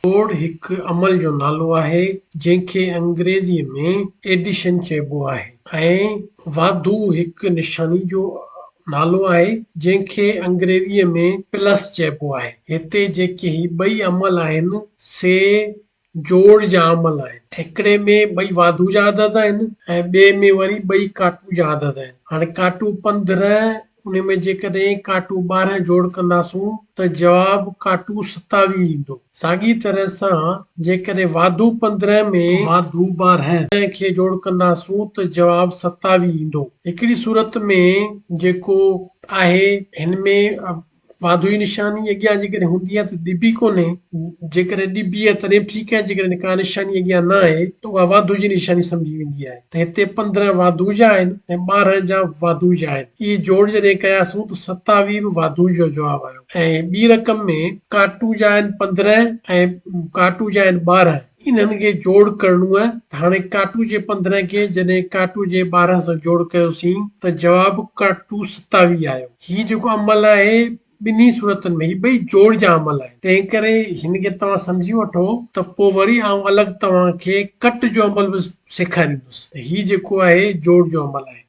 جوڙ هڪ عمل جو نالو آهي، جنهن کي انگريزيء ۾ Addition چئبو آهي ۽ واڌو هڪ نشاني جو نالو آهي، جنهن کي انگريزيء ۾ Plus چئبو آهي. هتي جيڪي هي ٻئي عمل آهن، سي جوڙ جا عمل آهن. هڪڙي ۾ ٻئي واڌو جا عدد آهن ۽ ٻئي ۾ وري ٻئي ڪاٽو جا عدد آهن. هاڻي ڪاٽو 15 ان ۾ جيڪڏهن ڪاٽو 12 جوڙ ڪنداسون ته جواب ڪاٽو 27 ايندو. ساڳي طرح سان جيڪڏهن واڌو 15 ۾ واڌو 12 کي جوڙ ڪنداسون ته جواب 27 ايندو. هڪڙي صورت ۾ جيڪو آهي هن ۾ واڌو جي نشاني اڳيان جيڪڏهن هوندي آهي ته ڏبي ڪونهي، جيڪڏهن ڏبي آهي تڏهن به ٺيڪ آهي، جيڪڏهن ڪا نشاني اڳيان نه آهي ته اها واڌو جي نشاني سمجهي ويندي آهي ته هتي 15 واڌو جا آهن ۽ 12 جا واڌو جا آهن. اهي جوڙ جڏهن ڪياسون ته 27 به واڌو جو جواب آيو ۽ ٻي رقم ۾ ڪاٽو جا آهن 15 ۽ ڪاٽو جا آهن 12. انهن کي جوڙ ڪرڻو آهي ته هاڻي ڪاٽو جي 15 کي جڏهن ڪاٽو جي 12 سان جوڙ ڪيوسين ته جواب ڪاٽو 27 آيو. هي جيڪو عمل آهي ٻنهي صورتن ۾ هي ٻئي جوڙ جا عمل آهن تنهن ڪري هن کي توهان سمجهي وٺو ته پوء وري آئون الڳ توهان کي ڪٽ جو عمل به سيکاريندس ته هي جيڪو آهي جوڙ جو عمل آهي.